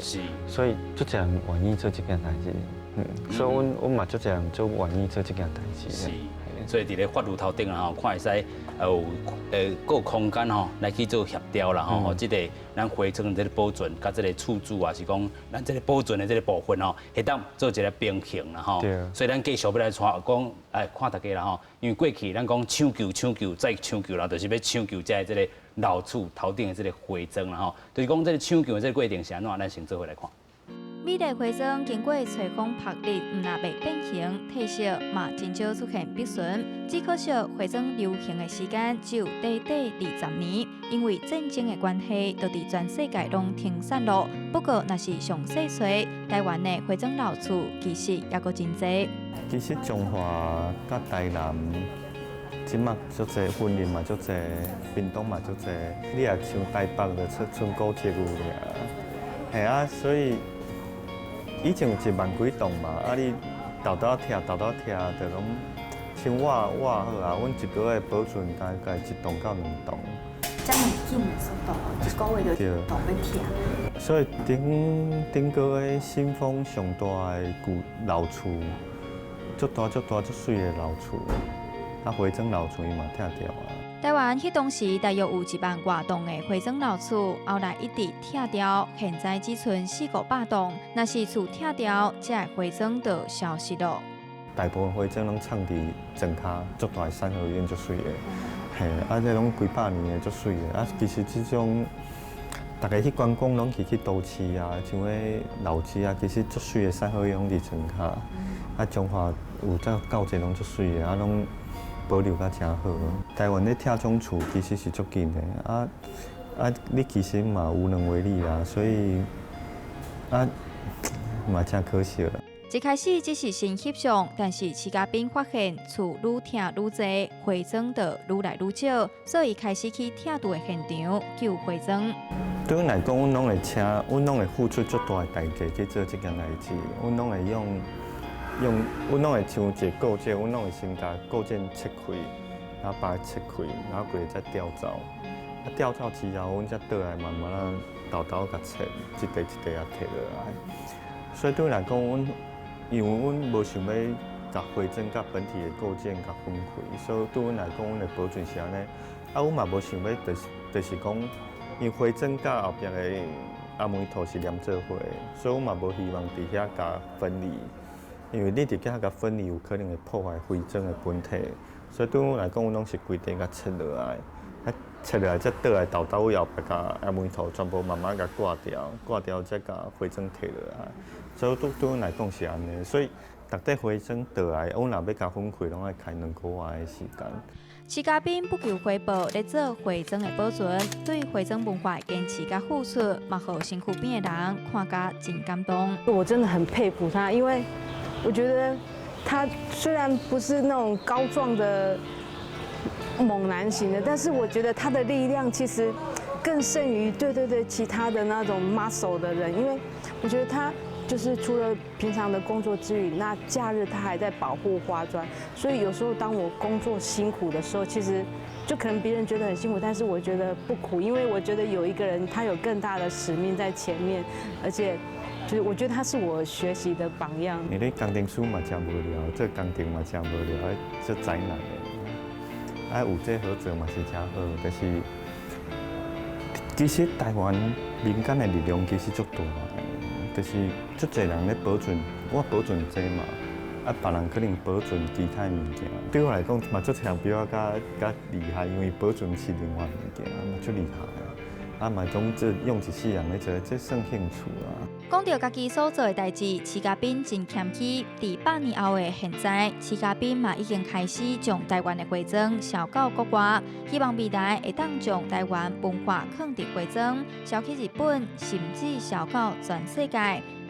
所以足濟人願意做這件代誌。所以阮嘛足濟人足願意做這件代誌。所以佇咧法律頭頂啊吼，看會使有閣有空間吼來去做協調啦吼，這個咱花莊這個保存，佮這個厝主啊，是講咱這個保存的這個部分吼，會當做一個平衡啦吼。所以咱繼續欲來帶講，來看大家啦吼，因為過去咱講搶救、搶救再搶救啦，就是欲搶救遮這個老厝頭頂的這個花莊啦吼，就是講這個搶救的這個過程是按怎，咱先做伙來看。美麗花莊經過吹風曝日，毋但袂變形褪色，嘛真少出現破損。只可惜花莊流行的時間只有短短20年，因為戰爭的關係，就佇全世界攏停產咯。不過，若是詳細揣，台灣的花莊老厝其實猶閣真濟。其實彰化佮台南，這馬足濟雲林嘛足濟，屏東嘛足濟，你若像台北就賰賰古蹟有爾，嘿啊，所以。以前有一萬幾棟嘛，啊你沓沓拆，沓沓拆，就攏像我我好啊，阮一個月保存大概一棟到兩棟。這麼緊的速度，一個月就一棟欲拆。所以頂頂個月新豐上大的舊老厝，足大足大足媠的老厝，啊花莊老厝伊嘛拆掉啊。台灣彼當時大約有一萬外棟的花莊老厝，後來一直拆掉，現在只賰四五百棟。若是厝拆掉，這个花莊就消失了。大部分花莊攏藏佇莊跤，足大的三合院足媠的，嘿，啊，這攏幾百年的足媠的，啊，其實這種，逐家去觀光攏去去都市啊，像彼老街啊，其實足媠的三合院攏佇莊跤，啊，彰化有這夠濟攏足媠的，啊，攏保留甲誠好。台灣咧拆這種厝其實是足緊的，啊啊，你其實嘛無能為力啦，所以啊，嘛誠可惜啦。一開始只是先翕相，但是徐家斌發現厝愈拆愈濟，花莊就愈來愈少，所以開始去拆厝的現場救花莊。對阮來講，阮攏會請，阮攏會付出足大的代價去做這件代誌，阮攏會用用，阮攏會像一個構件，阮攏會先共構件切開，然後把它切開，然後規个再調走。啊，調走之後，阮才倒來慢慢仔沓沓共切，一塊一塊仔提落來。所以對阮來講，阮因為阮無想欲共花莊佮本體的構件共分開，所以對阮來講，阮的保存是按呢。啊，阮嘛無想欲，就是講，因為花莊佮後壁的阿門圖是連做伙的，所以阮嘛無希望佇遐共分離。因為你佇遐共分離，有可能會破壞花莊的本體。所以對阮來講，阮攏是規塊共切落來，啊切落來才倒來沓沓後壁共阿門圖全部慢慢共割掉，割掉才共花莊提落來。所以對對阮來講是按呢，所以逐塊花莊倒來，阮若欲共分開，攏愛開兩個月的時間。徐家斌不求回報，咧做花莊的保存，對花莊文化的堅持佮付出，嘛予身軀邊的人看甲真感動。我真的很佩服他，因為我覺得他雖然不是那種高壯的猛男型的，但是我覺得他的力量其實更勝於對對對其他的那種 muscle 的人，因為我覺得他。就是除了平常的工作之餘，那假日他還在保護花磚，所以有時候當我工作辛苦的時候，其實就可能別人覺得很辛苦，但是我覺得不苦，因為我覺得有一個人他有更大的使命在前面，而且就是我覺得他是我學習的榜樣。因為工程師嘛誠無聊，做工程嘛誠無聊，做災難的，啊有這合作嘛是誠好，但是其實台灣民間的力量其實足大的。就是足濟人咧保存，我保存這嘛，啊，別人可能保存其他的物件。對我來講，嘛足濟人比我較較厲害，因為保存是另外物件，嘛足厲害啊。啊，嘛總這用一世人咧做，這算興趣啊。講著家己所做的代誌，徐家斌真謙虛。佇百年後的現在，徐家斌嘛已經開始將台灣的花莊銷到國外，希望未來會當將台灣文化囥佇花莊，銷去日本，甚至銷到全世界。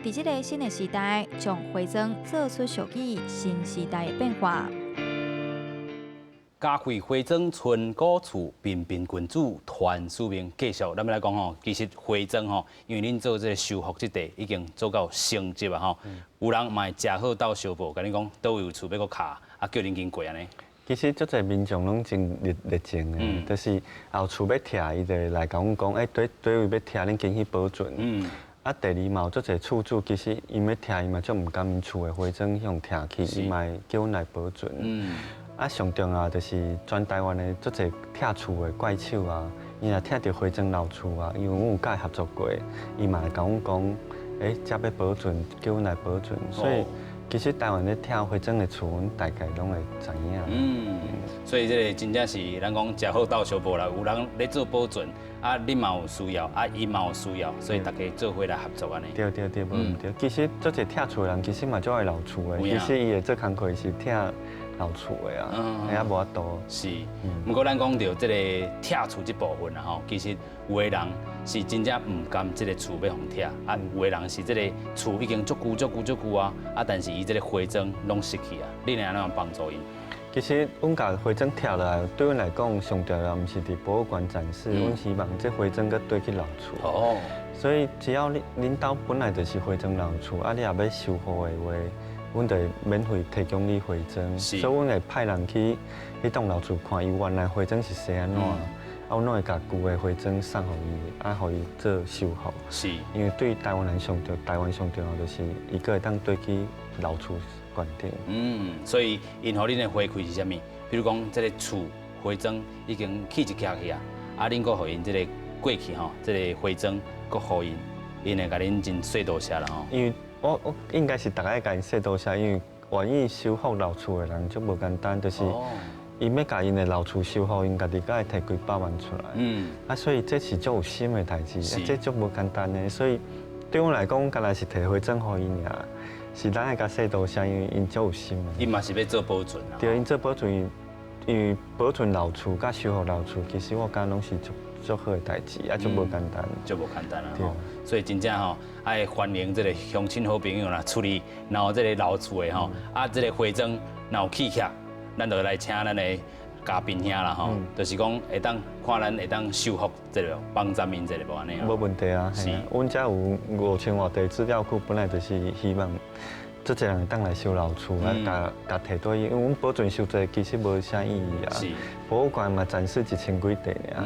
佇這个新的時代，將花莊做出屬於新時代的變化。嘉惠花莊村古厝彬彬君子傳使命，繼續咱欲來講吼，其實花莊吼，因為恁做這个修復這塊已經做到升級啊吼，有人嘛會食好鬥相報，共你講佗位有厝欲閣敲，啊叫恁經過按呢。其實足濟民眾攏真熱熱情的，就是有厝欲拆，伊就會來共阮講，欸，佗佗位欲拆，恁緊去保存。啊，第二嘛有足濟厝主，其實𪜶欲拆，伊嘛足毋甘𪜶厝的花莊予拆去，伊嘛會叫阮來保存。啊，上重要就是全台灣的足濟拆厝的怪手啊，伊若拆著花莊老厝啊，因為阮有佮伊合作過，伊嘛會共阮講，欸，這欲保存，叫阮來保存。所以其實台灣咧拆花莊的厝，阮大概攏會知影。嗯，所以這个真正是咱講食好鬥相報啦，有人咧做保存，啊，你嘛有需要，啊，伊嘛有需要，所以大家做伙來合作按呢。對對對，無毋對。其實足濟拆厝的人，其實嘛足愛老厝的，其實伊會做工課是拆老厝的啊，遐無法度。是，毋過咱講著這个拆厝這部分啊吼，其實有的人是真正毋甘這个厝欲予拆，啊，有的人是這個厝已經足舊足舊足舊啊，啊，但是伊這个花莊攏失去啊，你會按怎幫助𪜶？其實阮共花磚拆落來，對阮來講上重要，毋是佇博物館展示，阮希望這花磚閣綴去老厝。所以只要你恁兜本來就是花磚老厝，啊，你若欲修復的話，阮就會免費提供你花磚。所以阮會派人去彼棟老厝看，伊原來花磚是生按怎，啊，阮攏會共舊的花磚送予伊，啊，予伊做修復。因為對台灣人上重，台灣上重要就是伊閣會當綴去老厝館頂。嗯，所以𪜶予恁的回饋是啥物？比如講，這个厝花磚已經起一徛去啊，啊，恁閣予𪜶這个過去吼，這个花磚閣予𪜶，𪜶會共恁真說多謝啦吼。因為我應該是逐擺共𪜶說多謝，因為願意修復老厝的人足無簡單，就是伊欲共𪜶的老厝修復，𪜶家己閣愛提幾百萬出來。啊，所以這是足有心的代誌，這足無簡單的。所以對阮來講，敢若是提花磚予𪜶爾，是咱愛共說多謝，因為𪜶足有心的。𪜶嘛是欲做保存啊。對，𪜶做保存，因為保存老厝佮修復老厝，其實我感覺攏是足足好的代誌，啊，足無簡單。足無簡單啊！吼，所以真正吼，愛歡迎這个鄉親好朋友啦，厝裡若有這个老厝的吼，啊，這个花磚若有起徛，咱就來請咱的嘉賓兄啦吼，就是講會當看咱會當修復這个幫咱們這个無按呢？無問題啊，是。阮遮有5000外塊資料庫，本來就是希望足濟人會當來修老厝，啊，共共提綴，因為阮保存傷濟，其實無啥意義啊。博物館嘛展示1000幾塊爾，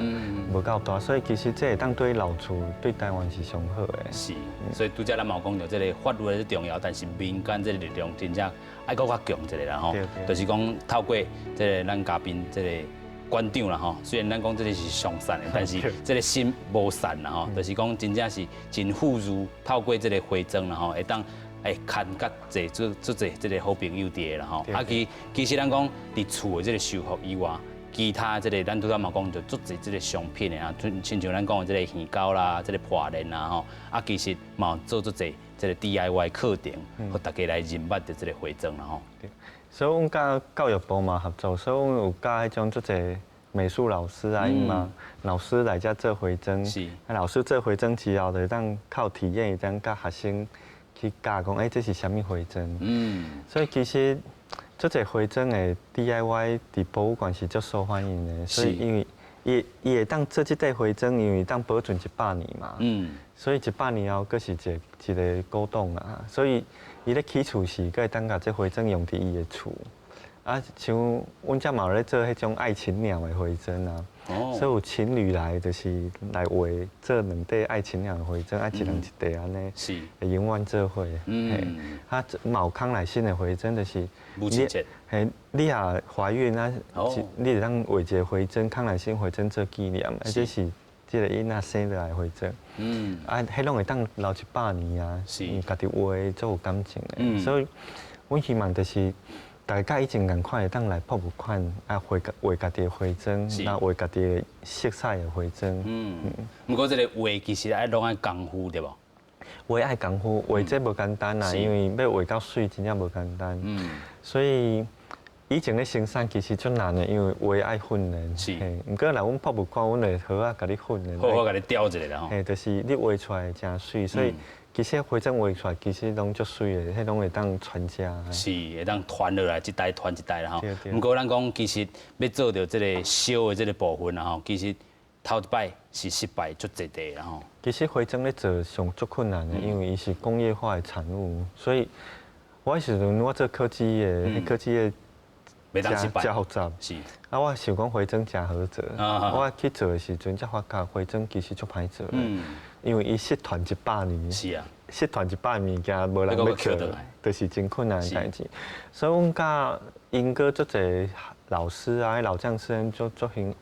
無夠大，所以其實這會當對老厝對台灣是上好的。是，所以拄才咱嘛有講著這个法律是重要，但是民間這个力量真正愛閣較強一下啦吼。就是講透過這个咱嘉賓這个館長啦吼，雖然咱講這个是上善的，但是這个心無散啦吼，就是講真正是真富裕，透過這个花磚啦吼，會當會牽佮濟做做濟這个好朋友佇啦吼。啊，其實咱講佇厝的這个修復以外，其他這个咱拄仔嘛講著足濟這个商品的啊，親像咱講的這个耳膠啦，這个破鏈啦吼，啊，其實嘛有做足濟這个 DIY 課程，予大家來認捌著這个花磚啦吼。對，所以阮佮教育部嘛合作，所以阮有教彼種足濟美術老師啊，𪜶嘛老師來遮做花磚，啊，老師做花磚之後，就會當靠體驗，會當佮學生去教講，欸，這是啥物花磚？所以其實足濟花磚的 DIY 佇博物館是足受歡迎的，所以因為伊伊會當做這塊花磚，因為當保存100年嘛，所以100年後閣是一個一个古董啊，所以伊咧起厝時，閣會當共這花磚用佇伊的厝。啊，像阮遮嘛有咧做彼種愛情鳥的花磚啊，所以有情侶來就是來畫做兩塊愛情鳥的花磚，啊，一人一塊按呢，會永遠做伙。啊，嘛有康乃馨的花磚，就是母親節。嘿，你若懷孕啊，你會當畫一個花磚，康乃馨花磚做紀念，啊，這是這个囡仔生落來的花磚。啊，彼攏會當留100年啊，因為家己畫足有感情的，所以，阮希望就是。大家佮以前仝款會當來博物館啊，畫畫家己的花磚，啊畫家己的色彩的花磚。嗯，毋過這个畫其實愛攏愛功夫對無？畫愛功夫，畫這無簡單啦，因為欲畫到媠真正無簡單。所以以前咧生產其實足難的，因為畫愛訓練。毋過來阮博物館，阮會好仔共你訓練。好好共你雕一下啦吼。嘿，就是你畫出來誠媠，所以。其實花磚畫出來，其實攏足媠的，彼攏會當傳家。是，會當傳落來，一代傳一代啦吼。毋過咱講，其實欲做著這个燒的這个部分啦吼，其實頭一擺是失敗足濟塊啦吼。其實花磚咧做上足困難的，因為伊是工業化的產物，所以我彼時陣我做科技的，彼科技的袂當失敗，誠複雜。啊，我想講花磚誠好做，我去做的時陣才發覺花磚其實足歹做的。因為伊失傳100年，失傳100年物件，無人欲做，就是真困難的代誌。所以，阮佮英國足濟老師啊，老匠師足足經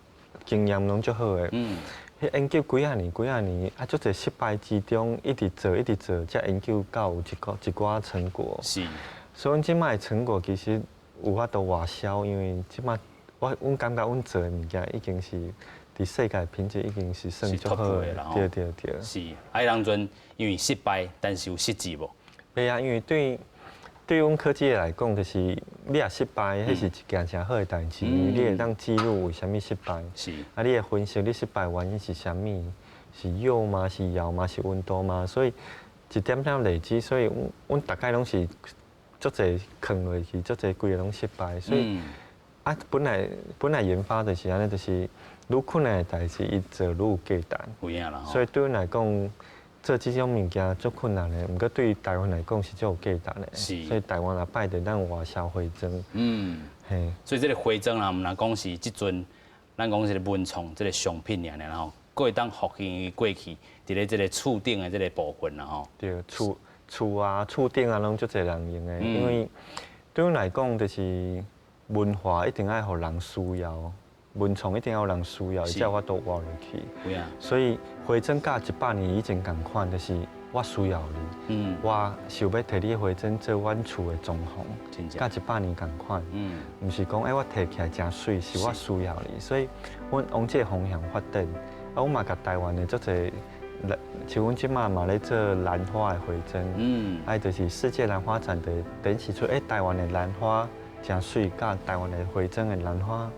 經驗攏足好的。彼研究幾仔年，幾仔年，啊，足濟失敗之中，一直做，一直做，才研究到有一個一寡成果。所以，阮這擺的成果其實有法度外銷，因為這擺我阮感覺阮做的物件已經是。佇世界品質已經是算足好的啦，對對對。是，啊，彼當陣因為失敗，但是有失志無？袂啊，因為對對阮科技來講，就是你若失敗，彼是一件誠好的代誌，因為你會當記錄為啥物失敗。啊，你會分析你失敗原因是啥物？是釉嗎？是窯嗎？是溫度嗎？所以一點點累積，所以阮阮逐擺攏是足濟囥落去，足濟規个攏失敗，所以。啊，啊，本來研發就是按呢，就是愈困難的代誌，伊做愈有價值。有影啦。所以對阮來講，做這種物件足困難的，毋過對台灣來講是足有價值的。所以台灣也拜著咱外銷花磚。嘿。所以這個花磚啦，毋但講是這陣，咱講這個文創這個商品爾爾吼，閣會當復興過去，佇咧這個厝頂的這個部分啦吼。對，厝啊、厝頂啊，攏足濟人用的，因為對阮來講，就是文化一定愛予人需要，文創一定要有人需要，伊才有法度活落去。所以花磚佮100年以前仝款，就是我需要你，我想欲提你的花磚做阮厝的裝潢，佮100年仝款。毋是講我提起來誠媠，是我需要你，所以阮往這個方向發展。啊，阮嘛共台灣的足濟，像阮這馬嘛咧做蘭花的花磚，啊，就是世界蘭花展的展示出，台灣的蘭花誠媠，佮台灣的花磚的蘭花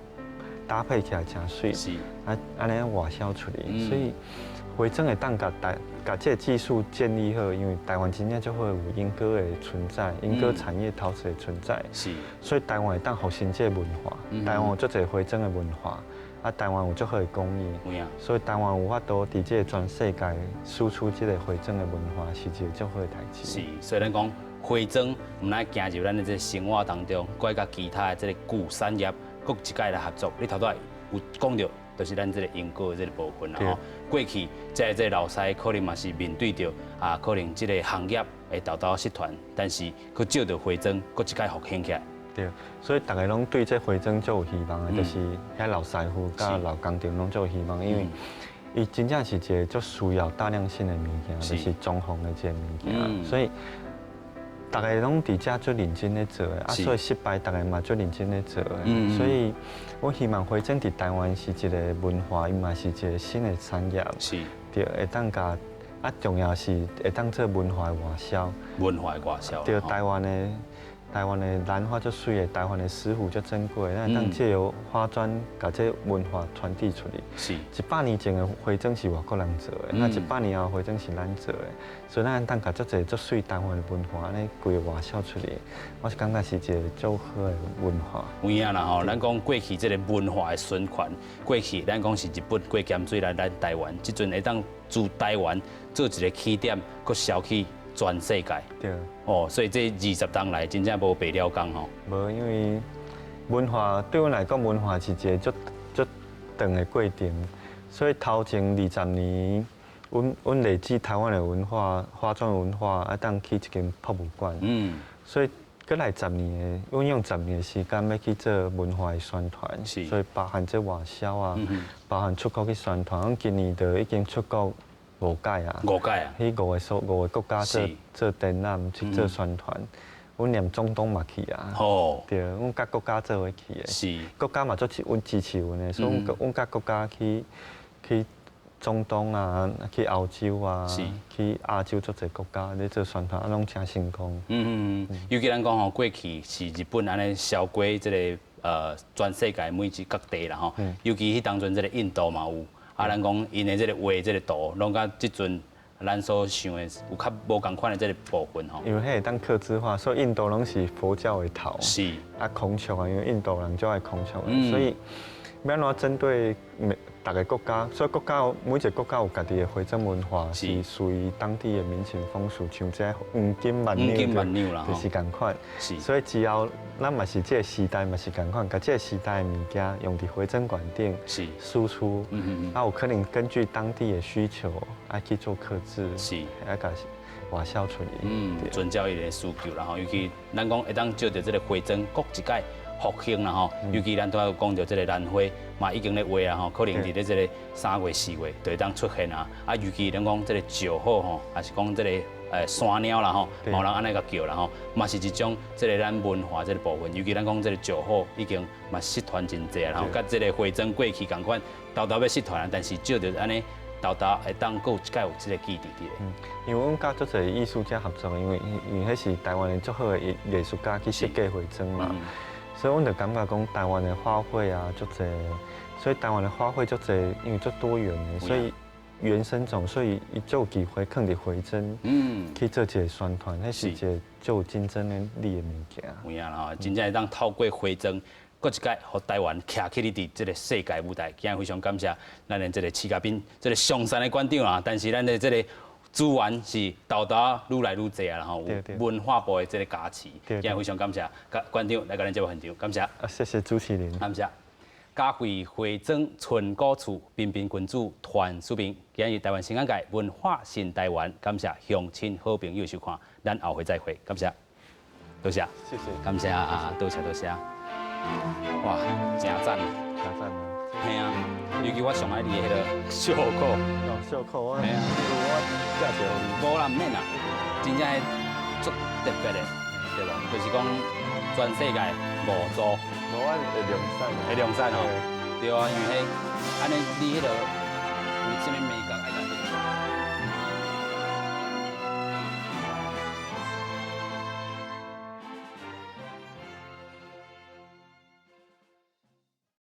搭配起來誠媠，啊，按呢外銷出去，所以花磚會當共台共這個技術建立好，因為台灣真正足好有鶯歌的存在，鶯歌產業陶瓷的存在，所以台灣會當復興這個文化，台灣有足濟花磚的文化。啊，台灣有足好的工藝，所以台灣有法度佇這個全世界輸出這個花磚的文化，是一個足好的代誌。是，所以咱講花磚，毋但行入咱的這個生活當中，閣愛佮其他的這個舊產業，閣一擺來合作。你頭拄仔有講著，就是咱這個鶯歌的這個部分啦吼。過去這個老師可能嘛是面對著啊，可能這個行業會沓沓失傳，但是閣借著花磚，閣一擺復興起來。對，所以逐家攏對這花磚足有希望的，就是遐老師傅佮老工廠攏足有希望，因為伊真正是一個足需要大量性的物件，就是裝潢的一個物件，所以逐家攏佇遮足認真咧做的，啊，所以失敗逐家嘛足認真咧做的，所以我希望花磚佇台灣是一個文化，伊嘛是一個新的產業，對，會當共啊，重要是會當做文化的外銷，文化的外銷，對，台灣的蘭花足媠的，台灣的石斛足珍貴，咱會當藉由花磚共這文化傳遞出去。100年前的花磚是外國人做的，那100年後花磚是咱做的，所以咱會當共足濟足媠台灣的文化按呢規个外銷出去，我是感覺是一個足好的文化。有影啦吼，咱講過去這個文化的循環，過去咱講是日本過鹹水來咱台灣，這陣會當自台灣做一個起點，閣銷去全世界。對。哦，所以這20冬來真正無白了工吼。無，因為文化對阮來講，文化是一個足足長的過程。所以頭前20年，阮累積台灣的文化、花磚文化，啊，當起一間博物館。所以閣來十年的，阮用十年的時間欲去做文化的宣傳。所以包含這外銷啊，包含出國去宣傳。阮今年就已經出國五擺啊，五擺啊，去五個國家做展覽，去做宣傳。阮連中東嘛去啊，對，阮佮國家做伙去的，國家嘛足支阮支持阮的，所以阮佮國家去中東啊，去歐洲啊，去亞洲足濟國家咧做宣傳，啊，攏誠成功。尤其咱講吼，過去是日本按呢銷過這個全世界每一各地啦吼，尤其彼當陣這個印度嘛有。啊，咱講𪜶的這個畫這個圖，攏佮這陣咱所想的有較無仝款的這個部分吼。因為彼會當客製化，所以印度攏是佛教的頭。啊，孔雀啊，因為印度人足愛孔雀的，所以欲按怎針對每逐个國家，所以國家每一個國家有家己的花磚文化，是屬於當地的民情風俗，像這黃金萬兩，就是仝款。所以只要咱嘛是這個時代嘛是仝款，共這個時代的物件用佇花磚館頂輸出，啊有可能根據當地的需求啊去做客製，啊共外銷出去。遵照伊的需求啦吼，尤其咱講會當借著這個花磚，閣一擺復興啦吼，尤其咱拄仔有講著這個蘭花嘛已經咧畫啊吼，可能佇咧這個3月4月就會當出現啊。啊，尤其咱講這個石虎吼，抑是講這個山貓啦吼，嘛有人按呢共叫啦吼，嘛是一種這個咱文化這個部分。尤其咱講這個石虎已經嘛失傳真濟啦吼，佮這個花磚過去仝款，沓沓欲失傳，但是借著按呢沓沓會當閣有一擺有這個記憶佇咧。因為阮佮足濟藝術家合作，因為彼是台灣的足好的藝術家去設計花磚嘛。所以阮就感覺講台灣的花卉啊足濟，所以台灣的花卉足濟，因為足多元的，所以原生種，所以伊足有機會囥佇花磚，去做一個宣傳，彼是一個足有競爭力的物件。有影啦吼，真正會當透過花磚。閣一擺予台灣徛起佇這个世界舞台。今日非常感謝咱的這个徐嘉賓，這个松山的館長啊，但是咱的這个資源是沓沓愈來愈濟啊，然後有文化部的這个加持。今日非常感謝館長來共咱節目現場，感謝。啊，謝謝主持人。感謝。嘉惠花莊春古厝彬彬君子團書平，今日台灣新眼界文化新台灣，感謝鄉親好朋友收看，咱後回再會，感謝，多謝，謝謝，感謝啊，多謝多謝。哇，真讚，真讚啊！嘿啊，尤其我上愛你的彼个袖口，哦，袖口啊，嘿啊，我價錢無啦，毋免啦，真正係足特別的，對無？就是講全世界無做。無，我會量產。會量產哦，對啊，因為彼按呢你彼个有啥物美感？